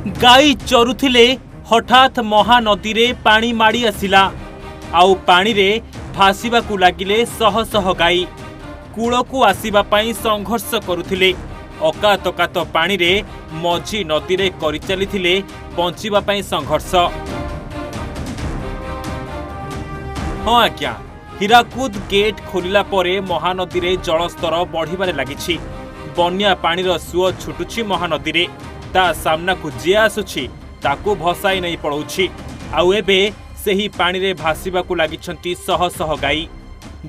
ଗାଈ ଚରୁଥିଲେ, ହଠାତ୍ ମହାନଦୀରେ ପାଣି ମାଡ଼ି ଆସିଲା ଆଉ ପାଣିରେ ଭାସିବାକୁ ଲାଗିଲେ ଶହ ଶହ ଗାଈ। କୂଳକୁ ଆସିବା ପାଇଁ ସଂଘର୍ଷ କରୁଥିଲେ। ଅକାତକାତ ପାଣିରେ ମଝି ନଦୀରେ କରିଚାଲିଥିଲେ ବଞ୍ଚିବା ପାଇଁ ସଂଘର୍ଷ। ହଁ ଆଜ୍ଞା, ହୀରାକୁଦ ଗେଟ୍ ଖୋଲିଲା ପରେ ମହାନଦୀରେ ଜଳସ୍ତର ବଢ଼ିବାରେ ଲାଗିଛି। ବନ୍ୟା ପାଣିର ସୁଅ ଛୁଟୁଛି ମହାନଦୀରେ। ତା ସାମ୍ନାକୁ ଯିଏ ଆସୁଛି ତାକୁ ଭସାଇ ନେଇ ପଳାଉଛି। ଆଉ ଏବେ ସେହି ପାଣିରେ ଭାସିବାକୁ ଲାଗିଛନ୍ତି ଶହ ଶହ ଗାଈ।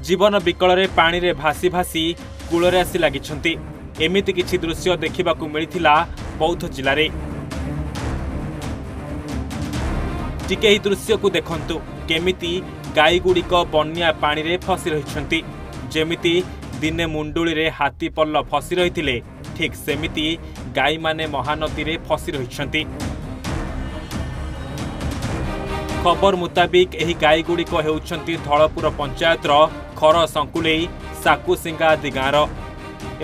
ଜୀବନ ବିକଳରେ ପାଣିରେ ଭାସି ଭାସି କୂଳରେ ଆସି ଲାଗିଛନ୍ତି। ଏମିତି କିଛି ଦୃଶ୍ୟ ଦେଖିବାକୁ ମିଳିଥିଲା ବୌଦ୍ଧ ଜିଲ୍ଲାରେ। ଟିକେ ଏହି ଦୃଶ୍ୟକୁ ଦେଖନ୍ତୁ, କେମିତି ଗାଈଗୁଡ଼ିକ ବନ୍ୟା ପାଣିରେ ଫସି ରହିଛନ୍ତି। ଯେମିତି ଦିନେ ମୁଣ୍ଡୁଳିରେ ହାତୀ ପଲ୍ଲ ଫସି ରହିଥିଲେ, ଠିକ୍ ସେମିତି ଗାଈମାନେ ମହାନଦୀରେ ଫସି ରହିଛନ୍ତି। ଖବର ମୁତାବିକ ଏହି ଗାଈଗୁଡ଼ିକ ହେଉଛନ୍ତି ଧଳପୁର ପଞ୍ଚାୟତର ଖର ଶଙ୍କୁଲେଇ, ସାକୁସିଙ୍ଗା ଆଦି ଗାଁର।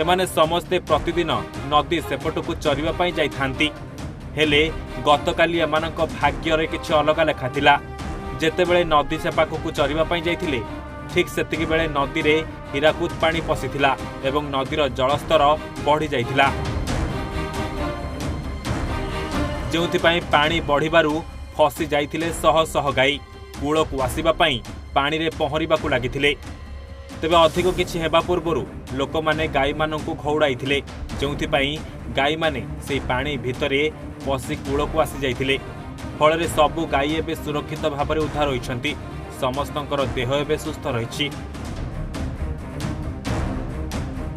ଏମାନେ ସମସ୍ତେ ପ୍ରତିଦିନ ନଦୀ ସେପଟକୁ ଚରିବା ପାଇଁ ଯାଇଥାନ୍ତି। ହେଲେ ଗତକାଲି ଏମାନଙ୍କ ଭାଗ୍ୟରେ କିଛି ଅଲଗା ଲେଖା ଥିଲା। ଯେତେବେଳେ ନଦୀ ସେପାଖକୁ ଚରିବା ପାଇଁ ଯାଇଥିଲେ, ଠିକ୍ ସେତିକି ବେଳେ ନଦୀରେ ହୀରାକୁଦ ପାଣି ପଶିଥିଲା ଏବଂ ନଦୀର ଜଳସ୍ତର ବଢ଼ିଯାଇଥିଲା, ଯେଉଁଥିପାଇଁ ପାଣି ବଢ଼ିବାରୁ ଫସି ଯାଇଥିଲେ ଶହ ଶହ ଗାଈ। କୂଳକୁ ଆସିବା ପାଇଁ ପାଣିରେ ପହଁରିବାକୁ ଲାଗିଥିଲେ। ତେବେ ଅଧିକ କିଛି ହେବା ପୂର୍ବରୁ ଲୋକମାନେ ଗାଈମାନଙ୍କୁ ଘଉଡ଼ାଇଥିଲେ, ଯେଉଁଥିପାଇଁ ଗାଈମାନେ ସେହି ପାଣି ଭିତରେ ପଶି କୂଳକୁ ଆସିଯାଇଥିଲେ। ଫଳରେ ସବୁ ଗାଈ ଏବେ ସୁରକ୍ଷିତ ଭାବରେ ଉଦ୍ଧାର ହୋଇଛନ୍ତି। ସମସ୍ତଙ୍କର ଦେହ ଏବେ ସୁସ୍ଥ ରହିଛି।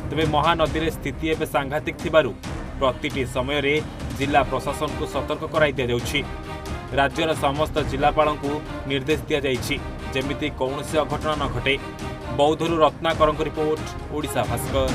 ତେବେ ମହାନଦୀରେ ସ୍ଥିତି ଏବେ ସାଂଘାତିକ ଥିବାରୁ ପ୍ରତିଟି ସମୟରେ ଜିଲ୍ଲା ପ୍ରଶାସନକୁ ସତର୍କ କରାଇ ଦିଆଯାଉଛି। ରାଜ୍ୟର ସମସ୍ତ ଜିଲ୍ଲାପାଳଙ୍କୁ ନିର୍ଦ୍ଦେଶ ଦିଆଯାଇଛି ଯେମିତି କୌଣସି ଅଘଟଣ ନ ଘଟେ। ବୌଦ୍ଧରୁ ରତ୍ନାକରଙ୍କ ରିପୋର୍ଟ, ଓଡ଼ିଶା ଭାସ୍କର।